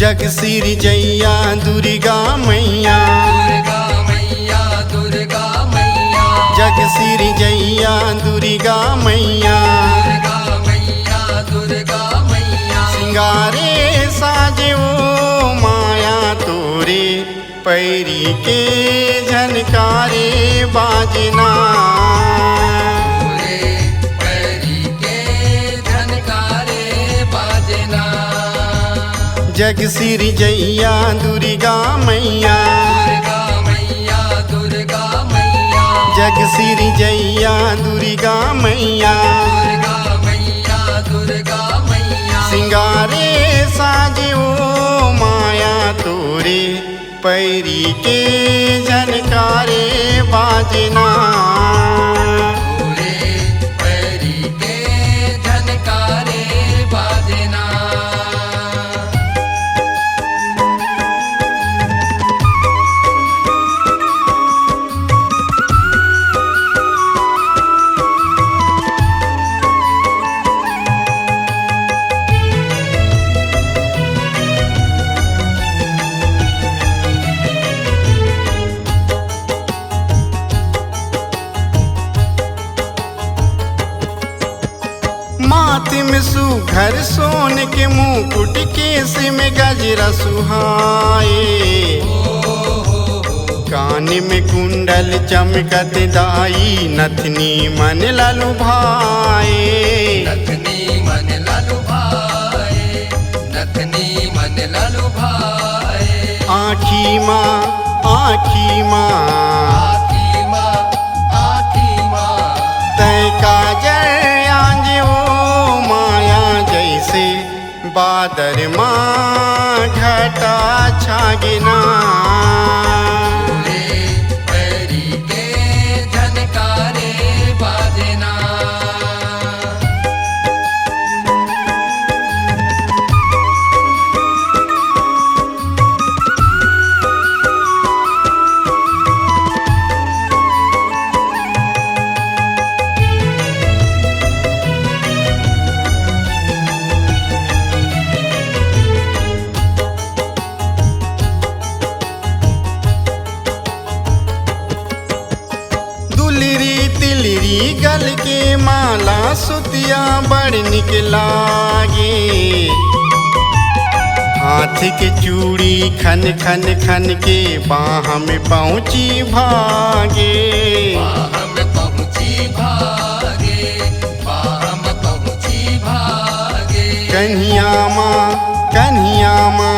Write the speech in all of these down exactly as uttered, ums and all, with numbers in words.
जग सिरजइया दुर्गा मैया, दुर्गा मैया, दुर्गा मैया। जग सिरजइया दुर्गा मैया, दुर्गा मैया, दुर्गा मैया। सिंगारे साजे ओ माया तोरे, पैरी के झनकारे बाजे ना। तोरे पैरी के झनकारे बाजे ना। जग सिरजइया दुर्गा मैया, दुर्गा मैया, दुर्गा मैया। जग सिरजइया दुर्गा मैया, दुर्गा मैया, दुर्गा मैया। सिंगारे साजे ओ माया तोरे, पैरी के झनकारे बाजे ना। तोरे पैरी के झनकारे बाजे ना। माथे में सुघर सोन के मुकुट, केस में गजरा सुहाए। कान में कुंडल चमकत दाई, नथनी मन ला लुभाए। नथनी मन ला लुभाए, नथनी मन ला लुभाए। आँखी मा, आँखी मा, आँखी मा, आँखी मा। तै काजर आंजे ओ माया, जैसे बादर मा घटा छागे ना। तोरे पैरी के झनकारे बाजे ना। दुलरी तिलरी गल के माला, सुतिया बड़ निक लागे। हाथ के चूड़ी खन खन खन के, बाह में पहुँची भागे। बाह में पहुँची भागे, बाह में पहुँची भागे। कन्हिया मा, कन्हिया मा,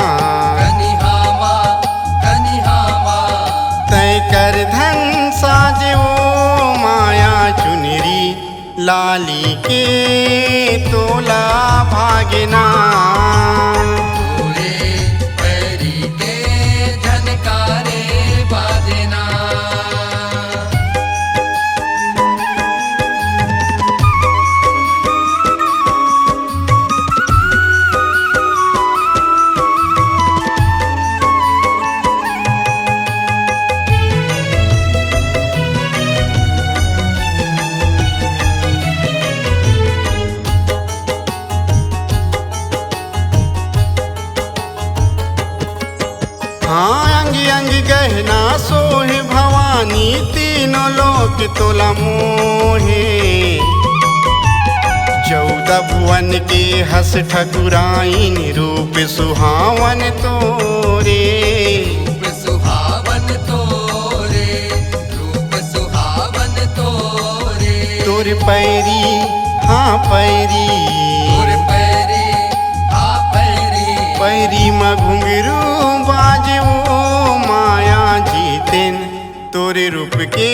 कन्हिया मा, कन्हिया मा। तै कर धन साजे ओ माया, चुनरी लाली के तोला भागे ना। तोरे पैरी के झनकारे बाजे ना। हाँ, अंग अंग गहना सोहे भवानी, तीनों लोक तोला मोहे। चौदह भुवन के हस ठकुराइन, रूप सुहावन तोरे। रूप सुहावन तोरे, रूप सुहावन तोरे। तोर पैरी, हाँ पैरी। तोर पैरी, हाँ पैरी। पैरी म घुंघरू बाजे ओ माया, जितेन तोरे रूप के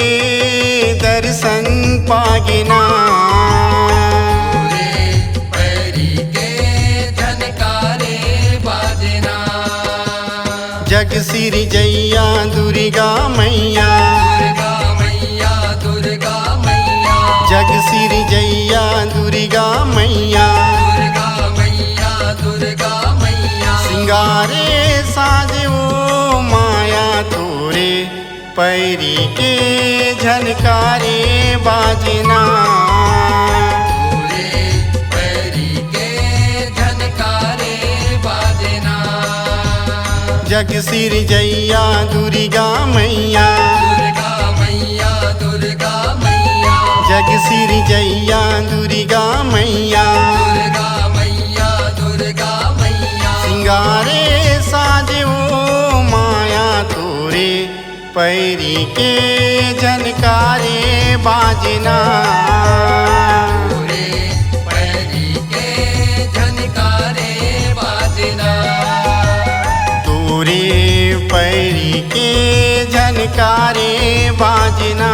दर्शन पागे ना। तोरे पैरी के झनकारे बाजे ना। जग सिरजइया दुर्गा मैया, दुर्गा मैया, दुर्गा मैया। जग सिरजइया दुर्गा मैया, दुर्गा मैया, दुर्गा मैया। सिंगारे साजे ओ माया, तोरे पैरी के झनकारे बाजे ना। तोरे पैरी के झनकारे बाजे ना। जग सिरजइया दुर्गा मैया, दुर्गा मैया, दुर्गा मैया। जग सिरजइया दुर्गा मैया, दुर्गा मैया, दुर्गा मैया। सिंगारे साजे ओ माया तोरे पैरी के झनकारे बाजना। तोरे पैरी के झनकारे बाजना। तोरे पैरी के झनकारे बाजना।